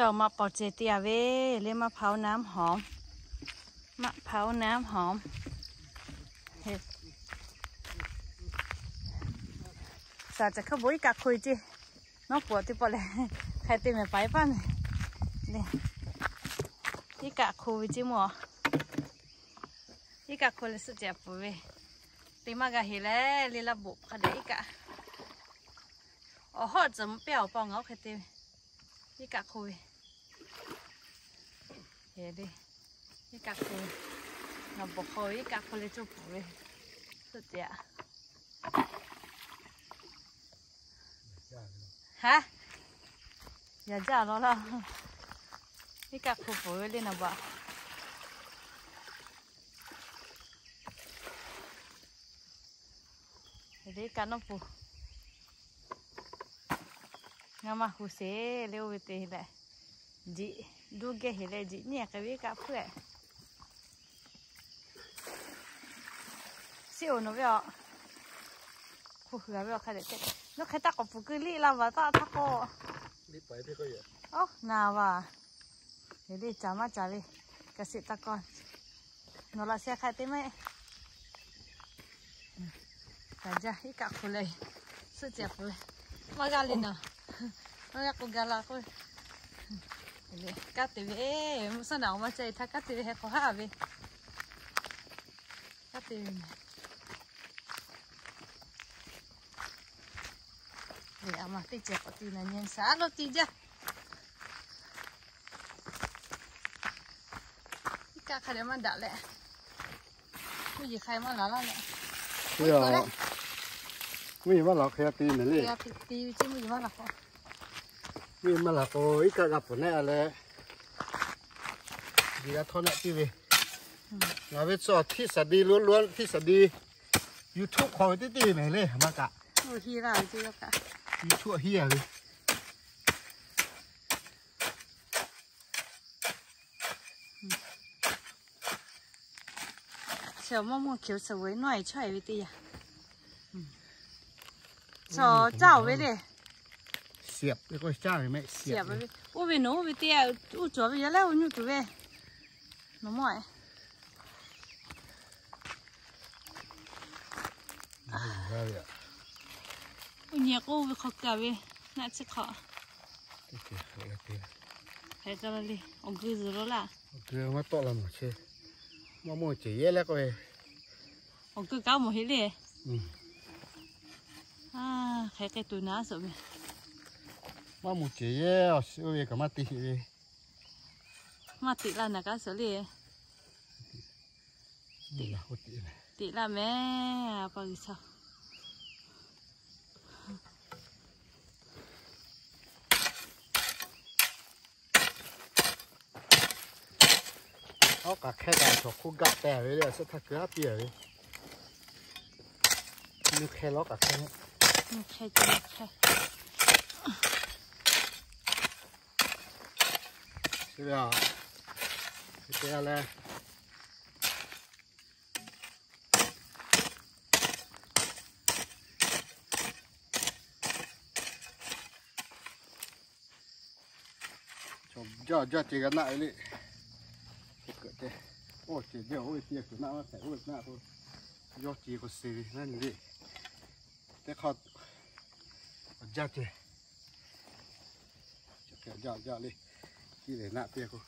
Maꞈ paoˍ cehˬ te a ve le, maˇ hpaˍ oˇ naˉ hawˍ, maˇ hpaˍ oˇ naˉ hawˍ. Saˍ caˬ hkui bon iˉ kaˆ hk'o ve ceˇ. Nawˉ pawˍ teˇ pawˆ lehˬ, hk'e te mehˍ paˍ iˉ paˆ mehˍ le. Iˉ kaˆ hk'o ve ceˇ mawˬ. Iˉ kaˆ hk'o leh suhˆ cehˬ peuˬ ve, te maˇ g'a heˍ leh le laˇ boꞈ hk'a dehꞈ iˉ kaˆ. Awˬ hawˉ tcuhˍ mvuh pehˇ awˬ pa ngaˬ oˇ hk'e te ve. Iˉ kaˆ hk'o ve, iˉ kaˆ hk'o ve, ngaˬ bawˬ hk'aw ve iˉ kaˆ hk'o leh cawˇ peuˬ ve, suhˆ cehˬ a. Haˉ, yaꞈ jaˇ law laˇ. Iˉ kaˆ hk'o peuˬ ve le naˍ baꞈ. Iˉ kaˆ nawˉ pawˍ. Ngaˬ maˇ hu sheˍ le oˇ ve te leh, jiꞈ duˇ geh heˍ leh jiꞈ nyiˇ k'ai ve iˉ kaˆ hpuˉ. Siˉ oˍ nawˬ ve a. Hk'o hui a ve awˬ hk'a dehꞈ te. Nawˬ hk'e taˇ k'awꞈ puˬ keu liˇ la vaˬ taˇ htaˇ k'o. Oˇ naˍ vaˬ. Heˍ le caˍ maˇ caˍ ve. Ka siꞈ taˇ kawˇ. Nawˬ laꞈ sheh hk'a te maˇ heˆ. Kaꞈ jaˇ iˉ kaˆ hk'o leh, suhˆ cehˬ peuˬ ve. Maˇ g'a le naˍ. Maˇ g'a k'o ga la k'oˆ ve. Kanˉ te ve, mvuhˇ suhˉ naꞈ awˬ maˇ ca e htaˇ kanˉ te ve heh k'awꞈ haˉ ve. Kanˉ te ve mehˍ. Aˬ ma teˇ cehˬ k'awꞈ ti na nyi shaˍ lo ti jaˇ. Iˉ kaˆ hk'a dehꞈ maˇ daꞈ leh, mvuhˇ yeˬ hk'a maˇ laˬ laˇ leh. Mvuhˇ yeˬ maˇ laˬ hk'e te mehˍ le. Mvuhˇ yeˬ maˇ laˬ k'o, mvuhˇ yeˬ maˇ laˬ k'o iˉ kaˆ g'a pfuhˍ nehˆ leh, jiˬ g'a htawˇ nehˆ piˇ ve. Ngaˬ ve tcuh ทฤษฎี ล้วนๆ ทฤษฎี YouTube hk'aw ve teˇ teˇ mehˍ le maˇ kaꞈ. YouTube hiˉ a ve. Chaw maˇ mawˇ hk'e chaw ve nawˉ e chaw e ve teˇ yanˇ. Chaw caˇ oˬ ve le. Siaꞈ ve k'o caˇ ve mehˆ siaꞈ ve. Oˇ ve nawˬ oˇ ve teˇ yanˇ uˉ cawˬ ve yaˇ leh oˇ nyuˇ tuˬ ve. Nawˬ mawˇ e. Oˇ nyi k'oˆ ve hk'aw kaˬ ve naˆ chi hk'aw. Hk'e ka la le, awˬ geu zuhˬ la laˇ. Awˬ geu maˇ tawˆ la maˬ chehˇ. Maˇ mawˇ ceˬ yehˇ leh k'oˆ ve. Awˬ geu kaꞈ mawˬ heˆ le. Hk'e k'ai tuˬ naˉ suhˍ ve. Maˇ mawˇ ceˬ yehˇ awˬ shiˍ oˇ ve kaꞈ maˇ te heˆ ve. Maˇ teꞈ la naˬ kaꞈ suhˍ le. Teꞈ laˇ mehˍ, pa G'uiˬsha. Awˉ k'aꞈ hk'ehˇ kaꞈ chaw hk'oˆ gaˆ teh ve le, a suhˉ htaˇ keu aˉ piˇ ve. Nyi hk'e lawˉ k'aꞈ hk'ehˇ. Nyi hk'e ce hk'e. Chi ve a, hk'e te a leh. Chaw jaˇ jaˇ ce g'a naˆ ve le. Oˇ ce jaˇ oˇ ve teˇ kuiˬ naˆ maˇ hpehꞈ oˇ ve naˆ k'o, yawˇ ce k'o suh ve naˆ nyi le. Teˇ hk'aˇ jaˇ ce. Jaˇ jaˇ le. Chi lehˬ naˆ piˇ k'o.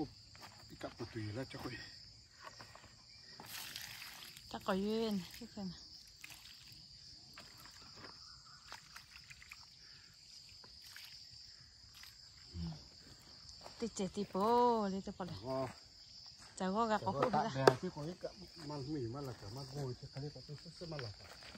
Oˇ, iˉ kaˆ pui tuˬ yoˬ laˇ ca k'o. Ca k'awꞈ yuˬ ve. Teˇ cehˬ ti peuˬ le teˇ pawˆ lehˬ. Caˬ g'awˇ g'a k'awꞈ k'oˆ ve laˇ. Maˇ mvuhˇ yeˬ maˇ laˬ kaꞈ maˇ g'awˇ ve chi hk'a le k'awꞈ te suhˉ suhˉ maˇ laˬ kaꞈ.